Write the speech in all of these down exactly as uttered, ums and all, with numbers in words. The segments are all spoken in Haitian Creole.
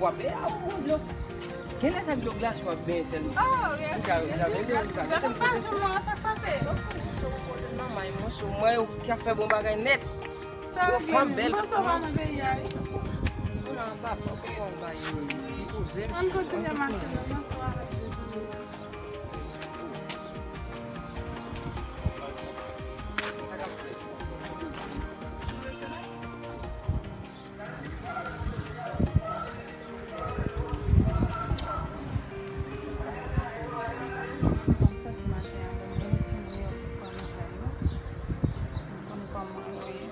W ap benyen, a, w ap pran dlo. Genlè se ak dlo glase w ap benyen sèlman. Oh, yes. Ou ka, ou ka benyen, ou ka benyen. Sa k pase, mwen, sa k pase? Manman, mwen sou mwen, ou ka fè bon bagay nèt. Bon fanm, bèl fanm. Mwen sou pa nan peyi a, wi. Ou nan papa, ou konprann bagay yo, wi. Ann kontinye mache, non, mwen sou avèk Jezi. Kòm sòti maten an, bon, mwen ti mwen yo pou pran lakay yo. Mwen konn kòman yo ye.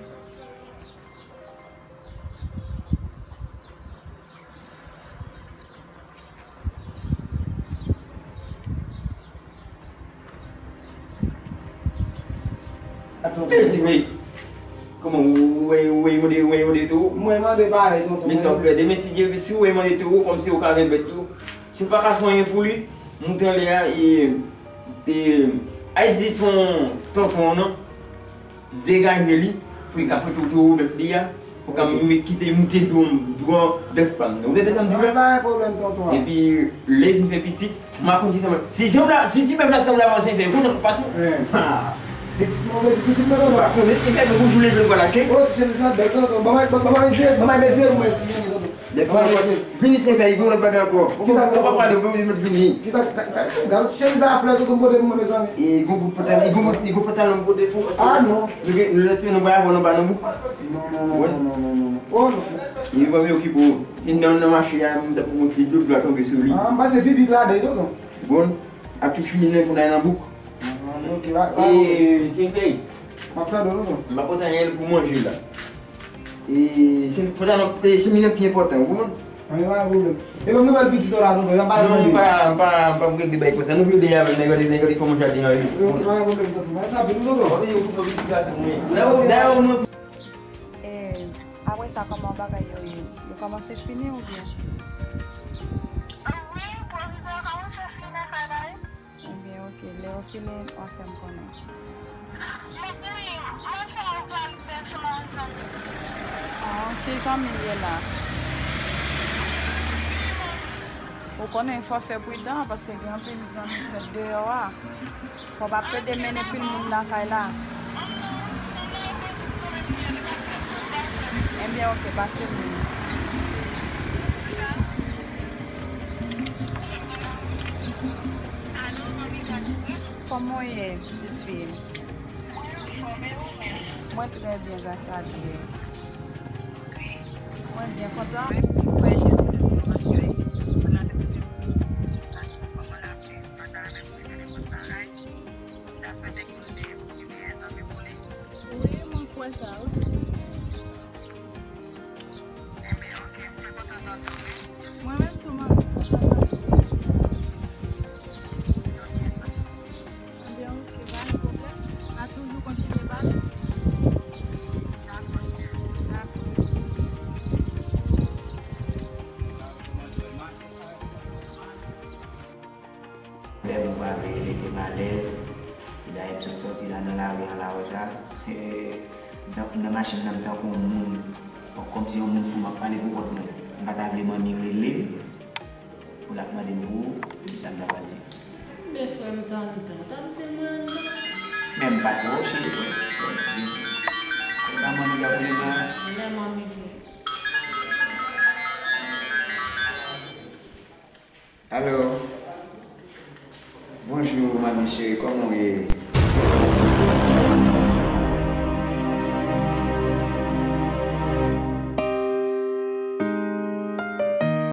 Mèsi, wi. Kòman ou, ou, ou, ou, ou mande, ou mande tou? Mwen mande parèy, tonton. Mèsi anpil. Demen, si Dye vle, si ou mande tou, kòmsi ou ka vin bèt tou. Si ou pa ka fè anyen pou li, moute anlè a, e, e, ay di ton, tonton an, non. Degaje li, pou li ka fè tou, tou bèf li a, pou ka m kite moute dwòm, dwòm bèf pa m nan. Ou tande sa m di w la? Pa gen pwoblèm, tonton. Epi, lè vin fè pitit, m a konn ki sa mwen. Si janm la, si ti bèf la sanble avè w, se fè, konn sa k pase w? Ha! Pitit mwen, pitit, pitit mwen, tonton. Ou pa konnen, se fè, mwen, yon jou leve, vwala, ke. Oh, ti chemiz la bèl, tonton. Ban mwen, ban mwen, ban mwen, ban mwen, ban mwen, ban mwen, Lè pa vini se fè, li gon lòt bagay ankò. Ou pa pale, ou pa vle met vini. Kisa, gade ti chemiz a flè tonton pote pou mwen, mezanmi. E gon bout pantalon, e gon bout, e gon pantalon pote pou. Ah non. Nou gen, nou lè semaine nou pa avè nou pa nan bouk. Non, non, non, non, non, non. Oh non. E pa vle okipe w. Se nan, nan mache a, m ta pou montre dlo, dlo a tonbe sou li. Ah, m pase pipi ladan, tonton. Bon, ak tout chemiz pou n al nan bouk. Ah, ok, ba, ba, e, se fè. M ap tande w, tonton. M pa pote anyen pou manje la. E, se, pantalon, e, chemiz lan pi enpòtan, ou konprann? Anyen pa gen pwoblèm. E kòm nou wè l pitit la, nou, nou pa, nou pa, nou pa, nou pa regle bagay konsa. Nou vle de avè nèg yo, nèg yo kòman jaden an ye. Yo, pa gen pwoblèm, tonton. Mwen sa vin, tonton. Wi, yo koupe pitit gason, wi. Dayè, dayè, mwen. E, apre sa, kòman bagay yo ye? Yo kòmanse fini oubyen? Wi, pwovizwa kòmanse fini, kay la, wi. Ebyen, oke, lè yo fini, w a fè m konnen. Mwen fè yon valiz sou la, zanmi. Ah, ki zanmi l ye la? Ou konnen, fò w fè pridan, paske gen anpil zanmi k fèt deyò a. Fò w pa plede mennen pil moun lakay la. Ebyen, oke, pase m li. Kòman w ye, pitit fi? Mwen trè byen, gras a Dye. Mwen byen kontan. Wi, mwen kwè sa, wi. Mwen menm tou, m ap kontan tande. Ebyen, oke, pa gen pwoblèm. N a toujou kontinye pale. Dakò, dakò. Lè m pale, li te m alèz. E dayè, m sot sòti la nan lari an la, wè sa. E, nan, nan machin nan, m tankou yon moun, kòmsi yon moun fou, m ap pale pou kont mwen. M pa ta vle manmi rele m, pou l ap mande m pou ou, kisa m ta pral di? Men frè m, tann tan, tann ti mwen non. Men m pa twò, cheri, frè, frè, jezi. Se pa manmi k ap rele m la? Lè manmi vini. Alo. Bonjou, manmi cheri, kòman w ye?